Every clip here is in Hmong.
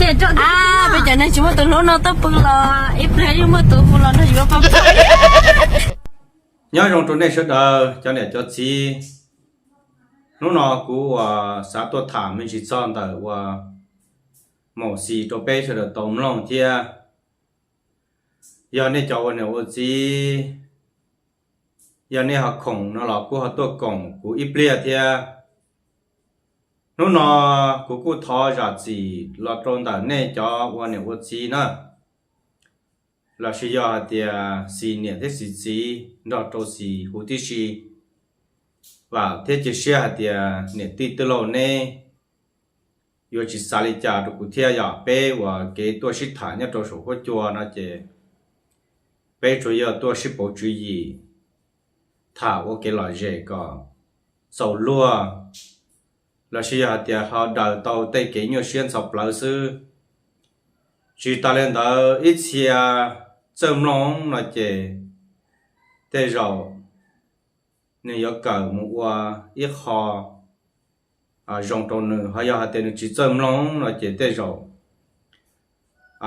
Peb cov neeg tsis muaj tus hlub no tuaj pw los ib pliag yeej muaj tus hu los nrog yuav pab. Nyob zoo rau nej sawv daws cov niam cov txiv. Hnub no kuv uas xav tuaj tham me ntsis txog ntawm uas maum xis rau peb sawv daws tau mloog thiab. Yog nej cov ua niam ua txiv, yog nej ho khoom no los kuj ho tuaj koom kuv ib pliag thiab. Hnub no kuv kuj thov zam txim los rau ntawm nej cov ua niam ua txiv na, los sis yog hais tias xis niam thiab xis txiv nrog rau xis huv tib si, vam thiab cia siab hais tias niam tij twj laug neb yuav tsis xav li cas rau kuv thiab. Yog peb uas kev tuaj sib tham nyob rau saum huab cua no ces peb tsuas yog tuaj sib pauv tswv yim, tham ua kev lom zem kom txaus luag, los sis yog hais tias ho daws tau tej kev nyuaj siab ntxhov plawv xwb. Tsis tas li ntawd ib txhia txawj mloog no ces tej zaum nws yuav kawm mus ua ib qho zoo rau nws, ho yog hais tias nws tsis txawj mloog no ces tej zaum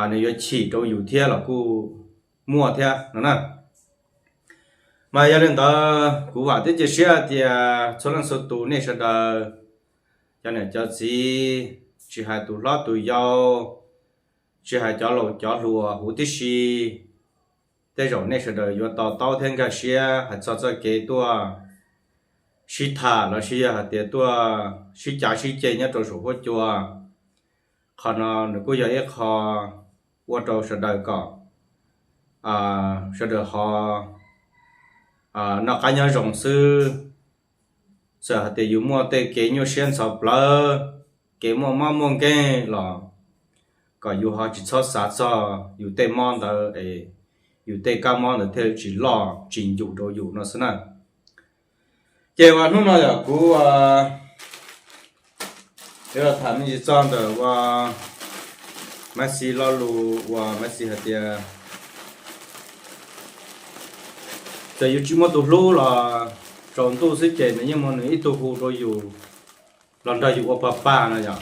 nws yuav chim rau yus thiab los kuj muaj thiab no na. Mas yog li ntawd kuv vam thiab cia siab tias txhua leej txhua tus nej sawv daws, cov niam cov txiv, tsis hais tus hlob tus yau, tsis hais cov laus cov hluas huv tib si, tej zaum nej sawv daws yuav to taub thiab nkag siab hais txog txoj kev tuaj sib tham los sis yog hais tias tuaj sib cav sib ceg nyob rau saum huab cua. Qhov no nws kuj yog ib qho ua rau sawv daws kom sawv daws ho noj qab nyob zoo xwb. Txawm hais tias yus muaj tej kev nyuaj siab ntxhov plawv, kev muaj mob muaj nkeeg los kom yus ho tsis txhob xav txog yus tej mob ntawd es yus tej kab mob ntawd thiaj tsis loj tsis ncus rau yus no xwb na. Ces uas hnub no yog kuv yuav los tham me ntsis txog ntawm uas Maiv Xis lo lus uas Maiv Xis hais tias txawm yus tsis muaj tus hlub los tsaus ntuj xwb ces nws yeej muaj nws ib tug hu rau yus los nrog yus ua pag pag no yom.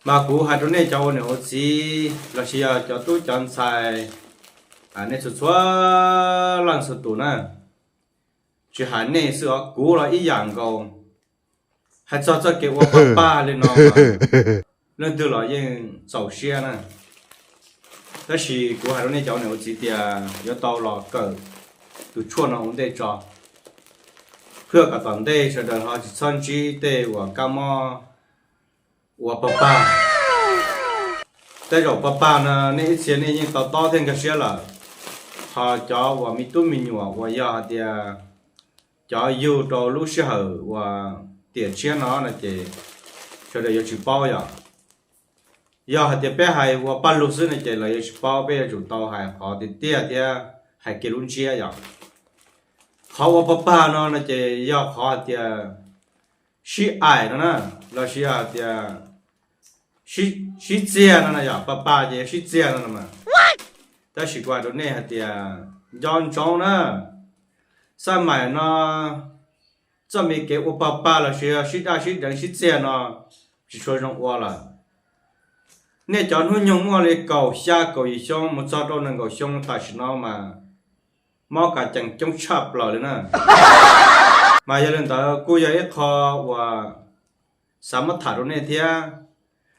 Mas kuv hais rau nej cov ua niam ua txiv los sis yog cov tub cov ntxhais, nej txhua txhua leej txhua tus na, tsis hais nej xwb os, kuv los ib yam nkaus. Hais txog txoj kev ua pag pag li no, leej twg los yeej txaus siab na. Tab sis kuv hais rau nej cov ua niam ua txiv tias yuav tau los kawm tus tshuaj no ua ntej tso, thiaj kom tom ntej sawv daws ho tsis txhob ntsib tej uas kab mob ua pag pag. Tej zaum pag pag no nej ib txhia nej yeej to taub thiab nkag siab lawm, ho cov uas me tub me nyuam uas yog hais tias cov yug rau lub sij hawm uas tiam tshiab no no ces sawv daws yuav tsis paub yom. Yog hais tias peb hais ua paj lug xwb no ces lawv yuav tsis paub, peb yuav tsum tau hais qhov tiag tiag thiab hais kiag lub ntsiab yom. Qhov ua pag pag no no ces yog qhov hais tias sib aim no na, los sis yog hais tias sib txiag no na yom, pag pag ces sib txiag no na mas. Tab sis kuv hais rau nej hais tias nco ntsoov na, xaj maim no txoj me kev ua pag pag los sis sib daj sib deev sib txiag no tsis tshua zoo ua lawm. Nej cov hnub nyoog muaj li kaum xya kaum yim xyoo mus txog rau nees nkaum xyoo tam sim no mas mob kas cees coob tshaj plaws li na. Mas yog li ntawd kuj yog ib qho uas xav muab tham rau nej thiab.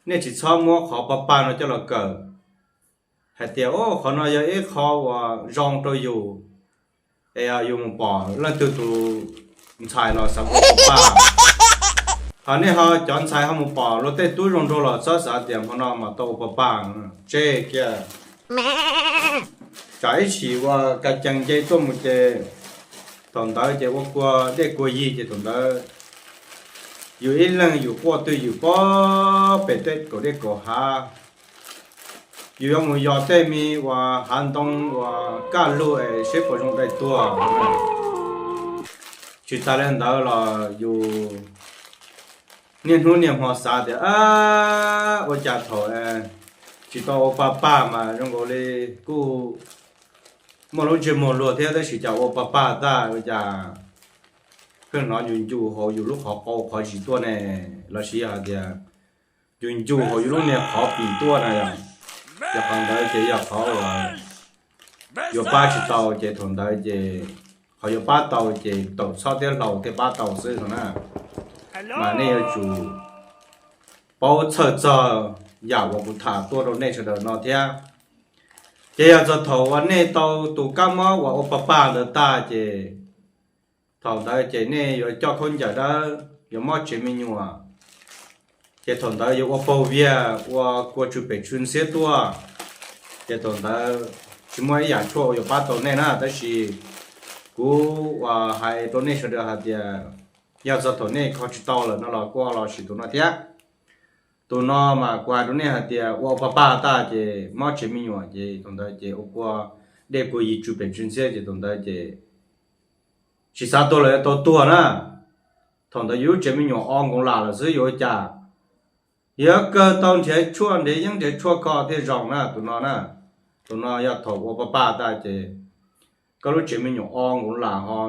Nej tsis txhob muab qhov pag pag no coj los kawm hais tias qhov no yog ib qho uas zoo rau yus, es yus mus pom leej twg tus ntxhais los xav ua pag pag. Ho nej ho cov ntxhais ho mus pom luag tej tub zoo nraug los txhob xav tias hmo no mas tau ua pag pag, tseg kiag. Tsam ib chim ua kas cees nce tuaj mus ces thaum ntawd ces ua kua dej kua yig ces thaum ntawd yus ib leeg yus quaj twj ywm pem tej kaum dej kaum hav. Yus yuav mus yos tej me uas hav ntoo uas kaj lug es seb puas zoo dai tuag. Tsis tas li ntawd los yus niaj hnub niaj hmo xav tias ua cas thaum tsis tau ua pag pag mas zoo nkaus li kuj muaj lub ntsej muag luag thiab, tab sis cas ua pag pag tag ua cas pheej hnov ncu ncu hauv yus lub qhov qau qhov zis tuaj ne, los sis yog hais tias ncu ncu hauv yus lub niag qhov pim tuaj na yom. Yog qhov ntawd ces yog qhov uas yuav pab tsis tau, ces thaum ntawd ces qhov yuav pab tau ces taum txhob thiab hlau thiaj pab tau xwb no na. Mas nej yuav tsum paub txhawj txog yam uas kuv tham tuaj rau nej sawv daws no thiab. Ces yog txog thaum uas nej tau tus kab mob uas ua pa pa ntawd tag ces thaum ntawd ces nej yuav coj khaub ncaws dawb, yuav mob tsev me nyuam, ces thaum ntawd yuav ua paug viag, ua kua tsw pem tsw ntxhiab tuaj. Ces thaum ntawd tsis muaj ib yam tshuaj uas yuav pab tau nej na, tab sis kuv uas hais rau nej sawv daws hais tias yog txog thaum nej kho tsis tau lawm no los kuj los siv tus no thiab. Tus no mas kuv hais rau nej hais tias ua pa pa tag ces mob tsev me nyuam, ces thaum ntawd ces ua kua dej kua yi tsw pem tsw ntxhiab, ces thaum ntawd ces tsis xav tuag los yuav tau tuag na. Thaum ntawd yus lub tsev me nyuam o nkoos lam lawm xwb yuav ua cas? Yuav kawg tau nrhiav tshuaj, nrhiav yeeb nrhiav tshuaj kho thiaj zoo na tus no na. Tus no yog thaum ua pa pa tag ces koj lub tsev me nyuam o nkoos lam ho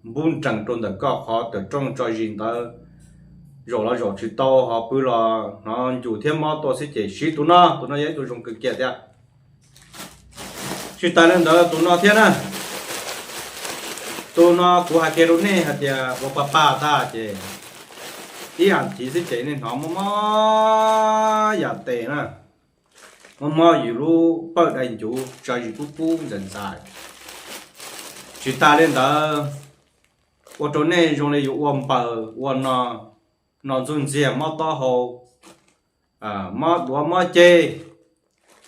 npub nrees rau ntawm koj qhov tawm rooj tso zis ntawd, zaum los zaum tsis tau, ho pw los hnov ncus thiab mob tuaj xwb ces siv tus no, tus no yog ib tug zoo kawg kiag thiab. Tsis tas li ntawd tus no thiab na, tus no kuv hais kiag rau nej hais tias ua pa pa tag ces ib yam thiv xwb ces nej hnov mob mob yam tes na, mob mob yus lub pawj dai ncuv tso zis kub kub ntxais ntxais. Tsis tas li ntawd, ua rau nej zoo li yuav ua npaws ua no, no ntxuj ntxiag mob taub hau, mob duav mob ceg,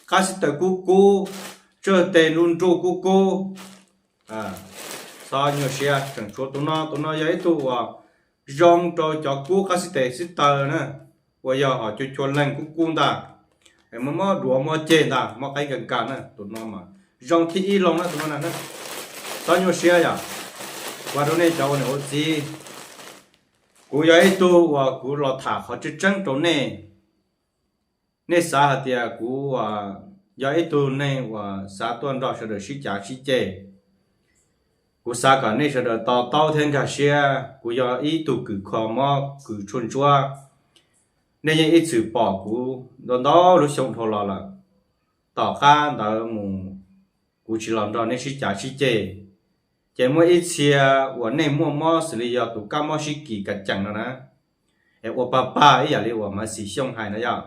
qab xib taws kub kub, tsawg tes nruj nruj kub kub. Txhob nyuaj siab, tseem tshuav tus no, tus no yog ib tug uas zoo rau cov kub qab xib tes xib taws na, uas yog ho cua cua leeg kub kub ntag, es mob mob duav mob ceg ntag, mob qaib nkas nkas na, tus no mas zoo thib ib loo na tus no na. Txhob nyuaj siab yom, kuv hais rau nej cov ua niam ua txiv, kuv yog ib tug uas kuv los tham qhov tseeb tseeb rau nej. Nej xav hais tias kuv yog ib tug neeg uas xav tuaj nrog sawv daws sib cav sib ceg. Kuv xav kom nej sawv daws to taub thiab nkag siab, kuv yog ib tug kws kho mob kws tshuaj ntsuab. Nej yeej ib txwm pom kuv ntau ntau lub xyoo dhau los lawm. Tom qab ntawd mus kuv tsis los nrog nej sib cav sib ceg, ces muaj ib txhia uas nej muaj mob xws li yog tus kab mob sib kis kas cees no na, es ua pa pa ib yam li uas Maiv Xis Xyooj hais no yog,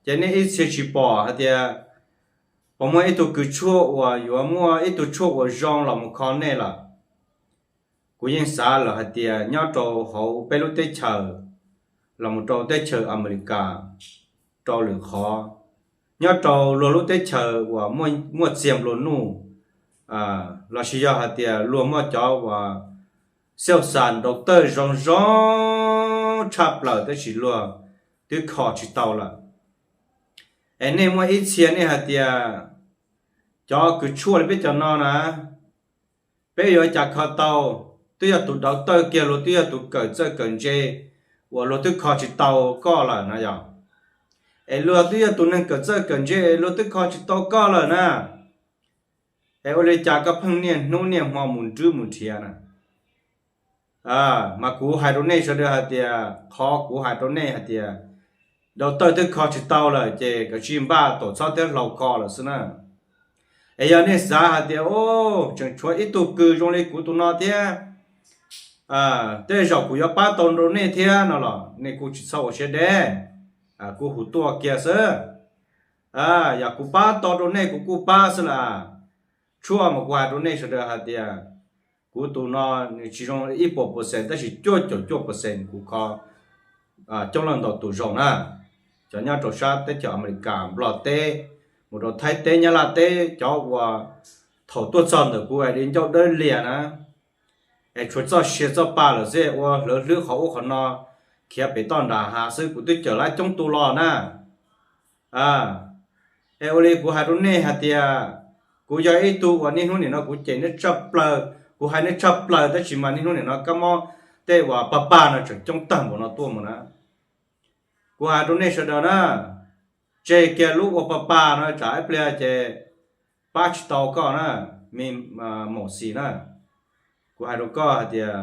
ces nej ib txhia tsis pom hais tias puas muaj ib tug kws tshuaj uas yuav muaj ib tug tshuaj uas zoo los mus kho nej lawm. Kuv yeej xav lawm hais tias nyob rau hauv peb lub teb chaws los mus rau teb chaws Amelikas rau lwm qhov, nyob rau luag lub teb chaws uas muaj txiag nplua nuj, lossis yog hais tias luag muaj cov uas xiauj xas nrau tawj zoo zoo tshaj plaws tab sis luag twb kho tsis tau lawm. Es nej muaj ib txhia nej hais tias cov kws tshuaj li peb cov no na, peb yuav cas kho tau? Twb yog tus dau tawj kiag, luag twb yog tus kawm txawj kawm ntse uas luag twb kho tsis tau koj lawm na yog. Es luag twb yog tus neeg kawm txawj kawm ntse, luag twb kho tsis tau koj lawm na, es ua li cas koj pheej niaj hnub niaj hmo mus nrwb mus nrhiav na? Mas kuv hais rau nej sawv daws hais tias, qhov kuv hais rau nej hais tias dau tawj twb kho tsis tau lawm ces kav tsij npaj taum txhob thiab hlau kho lawm xwb na. Es yog nej xav hais tias, o, tseem tshuav ib tug kws zoo li kuv tus no thiab, tej zaum kuv yuav pab tau rau nej thiab no los nej kuj tsis txhob ua siab deb, kuj hu tuaj kiag xwb. Yog kuv pab tau rau nej kuv kuj pab xwb las. Tshuaj mas kuv hais rau nej sawv daws hais tias kuv tus no nws tsis zoo ib puas percent tab sis cuaj caum cuaj percent kuv kho coob leej ntau tus zoo na. Cov nyob rau sab teb chaws Amelikas, Nplog teb, mus rau Thaib teb, Nyab Laj teb, cov uas thaum tuaj txog ntawm kuv es li ncauj dawb lias na, es tshuav txoj sia txoj pa lawm xwb, ua hlawv hlwb qhov ub qhov no, khiav pem toj nram hav xwb, kuv twb cawm lab coob tus los na. Es ua li kuv hais rau nej hais tias kuv yog ib tug uas niaj hnub nim no kuv cem nej tshaj plaws, kuv hais nej tshaj plaws tab sis mas niaj hnub nim no kab mob tej uas pa pa no tseem coob tag npaum no tuaj mus na. Kuv hais rau nej sawv daws na, tseg kiag lub ua pa pa no tsam ib pliag ces pab tsis tau koj na, me maum xis na. Kuv hais rau koj hais tias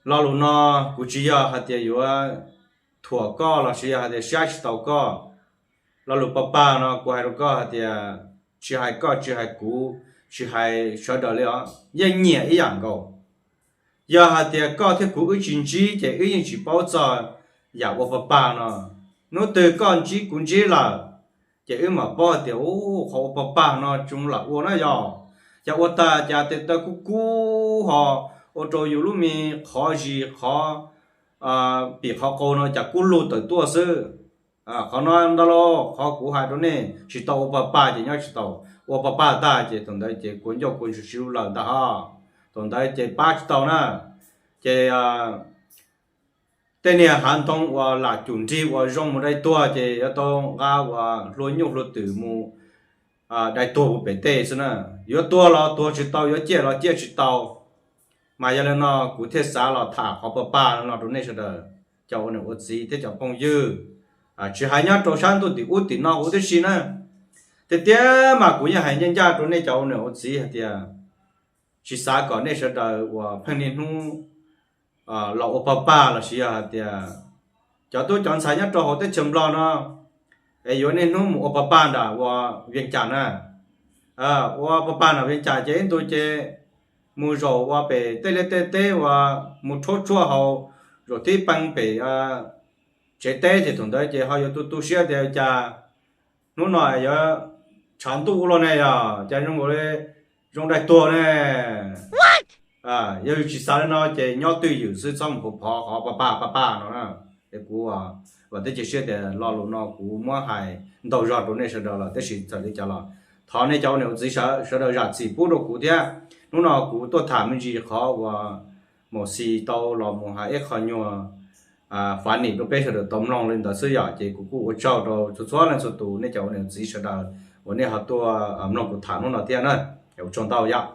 Lo lus no kuv tsis yog hais tias yuav thuam koj los sis yog hais tias saib tsis taus koj. Lo lus pag pag no kuv hais rau koj hais tias tsis hais koj tsis hais kuv, tsis hais sawv daws li os, yeej nyiam ib yam nkaus. Yog hais tias koj thiab kuv wb tsis ntsib ces wb yeej tsis paub txog yam ua pag pag no. Hnub twg koj ntsib kuv ntsib lawm, ces wb mam paub hais tias, u, qhov ua pag pag no tsis lam ua na yog. Cas ua tag cas tes taw kub kub ho ua rau yus lub me qhov zis qhov pim qhov qau no cas kub lug tawm tuaj xwb. Qhov no ntag lauj, qhov kuv hais rau nej, tsis tau ua pag pag ces nyob tsis tau. Ua pag pag tag ces thaum ntawd ces kua ncauj kua ntswg sib hlub lawm ntag ho. Thaum ntawd ces pab tsis tau na. Ces tej niag hav ntoo uas lam cum nrig uas zoo mus dai tuag ces yuav tau nqa uas hlua nyuj hlua twm mus dai tuag ua pem tej xwb na. Yuav tuag los tuag tsis tau, yuav ciaj los ciaj tsis tau. Mas yog li no kuv thiaj xav los tham qhov pag pag no rau nej sawv daws, cov ua niam ua txiv thiab cov phooj ywg, tsis hais nyob rau sab ntuj tim ub tim no huv tib si na. Tiag tiag mas kuv yeej hais ncaj ncaj rau nej cov ua niam ua txiv hais tias, tsis xav kom nej sawv daws uas pheej niaj hnub los ua pag pag los sis yog hais tias cov tub cov ntxhais nyob rau hauv teb chaws Nplog no es yuav niaj hnub mus ua pag pag nram uas Vias Cas na. Ua pag pag nram Vias Cas ces ib ntu ces mus zaum uas pem tej liaj tej teb uas mus rhaub tshuaj haus, zaum tib pee pem tsev teb ces thaum ntawd ces ho yuav tu tu siab tias cas hnub no yuav tshav ntuj ua luaj ne, yog cas zoo nkaus li zoo dai tuag ne. Yog yus tsis xav li no ces nyob twj ywm xwb, txhob mus phov qhov pag pag pag pag no na. Es kuv vam thiab cia siab tias lo lus no kuv muab hais ntau zog rau nej sawv daws lawm, tab sis txawm li cas los thov nej cov ua niam ua txiv sawv daws zam txim pub rau kuv thiab. Hnub no kuv tuaj tham me ntsis qhov uas Maum Xis tau los mus hais ib qho nyuag funny rau peb sawv daws tau mloog li ntawd xwb yom. Ces kuv kuj ua tsaug rau txhua txhua leej txhua tus nej cov ua niam ua txiv sawv daws uas nej ho tuaj mloog kuv tham hnub no thiab na. Ua tsaug ntau yom.